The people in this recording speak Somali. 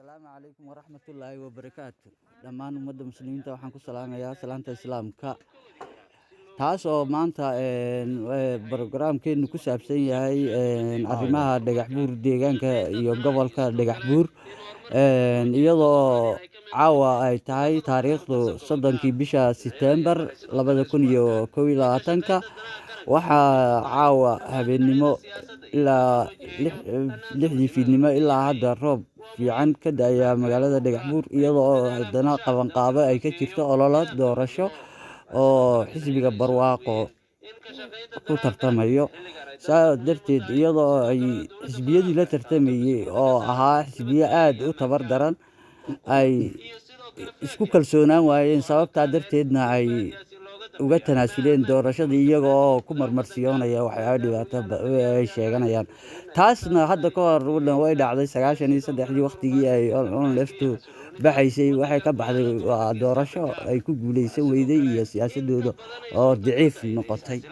Asalaamu calaykum waraxmatullaahi wabarakaatu. Dhammaan ummadda muslimiinta waxaan ku salaamayaa salaanta islaamka, taas oo maanta brograamkeenu ku saabsan yahay arrimaha Dhagaxbuur, deegaanka iyo gobolka Dhagaxbuur, iyadoo caawa ay tahay taariikhdu 30-kii bisha Setembar 2021-ka. Waxaa caawa habeennimo ilaa 6-dii fiidnimo ilaa hadda roob fiican ka da'aya magaalada Dhagaxbuur, iyadoo haddana qabanqaabo ay ka jirto ololo doorasho oo xisbiga Barwaaqo ku tartamayo. Saa darteed, iyadoo ay xisbiyadii la tartamayey oo ahaa xisbiyo aada u tabar daran ay isku kalsoonaan waayeen, sababtaa darteedna ay uga tanaasuleen doorashadii, iyaga oo ku marmarsiyoonaya waxyaaba dhibaato ay sheeganayaan. Taasna hadda ka hor way dhacday 93-dii, waqtigii ay ONLF-tu baxaysay. Waxay ka baxday waa doorasho ay ku guuleysan weyday iyo siyaasadooda oo daciif noqotay.